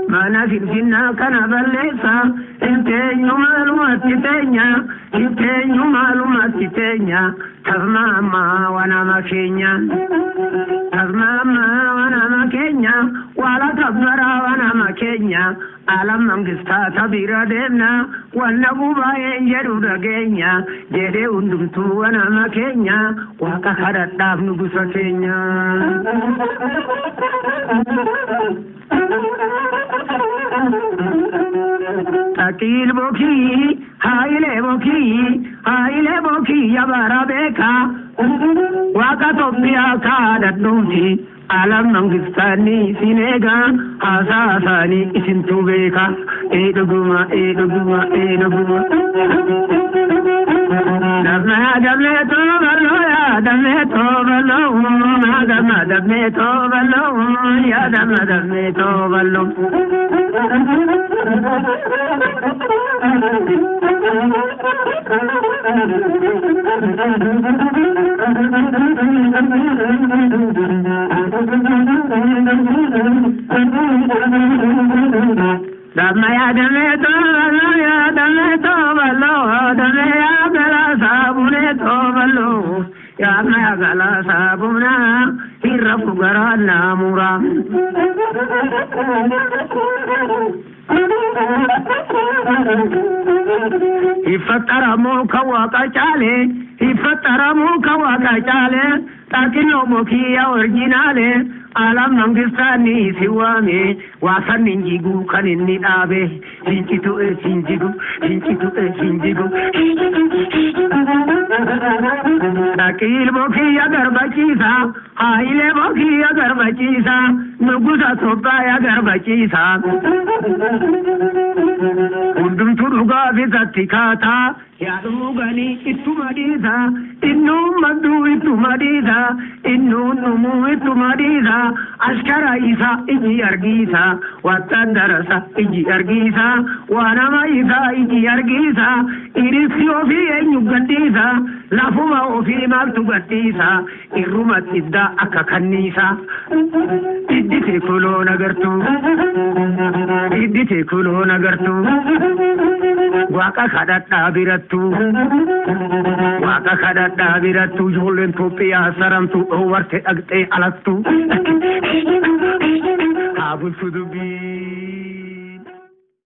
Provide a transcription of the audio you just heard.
Mana finfinnaa kana balleessa inteenyu maalumatti teenya inteenyu maalumatti teenya tasmaammaa wanama keenya tasmaammaa wanama keenya wala tabbaraa wanama keenya alam mangistaata bira deemna wanna gubaa'een jedhu dhageenya jedhee hundumtuu wanama keenya waaqa kadhadhaaf nu gusa keenya. Takil boki, haile boki, haile boki yabara beka. Waka topia kadadnuti, alam mangistani sinega, hasasani isintu beka. Eduguma, eduguma, eduguma. Dabme dabme to ballo ya, dabme to ballo, dabme dabme to ballo, ya dabme dabme to ballo. Dabme dabme to ballo ya, dabme to ballo, dabme ya gala sabune to ballo, ya me gala sabuna, hirrafu gara namura. Ifattaramu kawaka chale, ifattaramu kawaka chale, takilo mokiya originale, alam mangistani siwame, wasan ninjigu kaninni dhaabe, hinjitu hinjigu, hinjitu hinjigu. Takil bokiya garbachiisa, haile bokiya garbachiisa, nugusa sobbaya garbachiisa. Hundumtuu dhugaa fisatti kaataa, yaaduu ganii ittuma dhiisa, innuu madduu ittuma dhiisa, innuu dhumuu ittuma dhiisa, ashkara isa iji argiisa, wattaandarasa iji argiisa, waanama isa iji argiisa, irissi ofii eenyu gadhiisa, lafuma ofii maaltu gadhiisa, irruma xiddaa akka kanniisa. Iddite kuloon agartuu, iddite kuloon agartuu, waaqa kadhadhaa birattuu, waaqa kadhadhaa birattuu, ijoolleen Itoophiyaa saramtuu dhoowwarte dhaqxee alattuu. Haa bultu dubbii.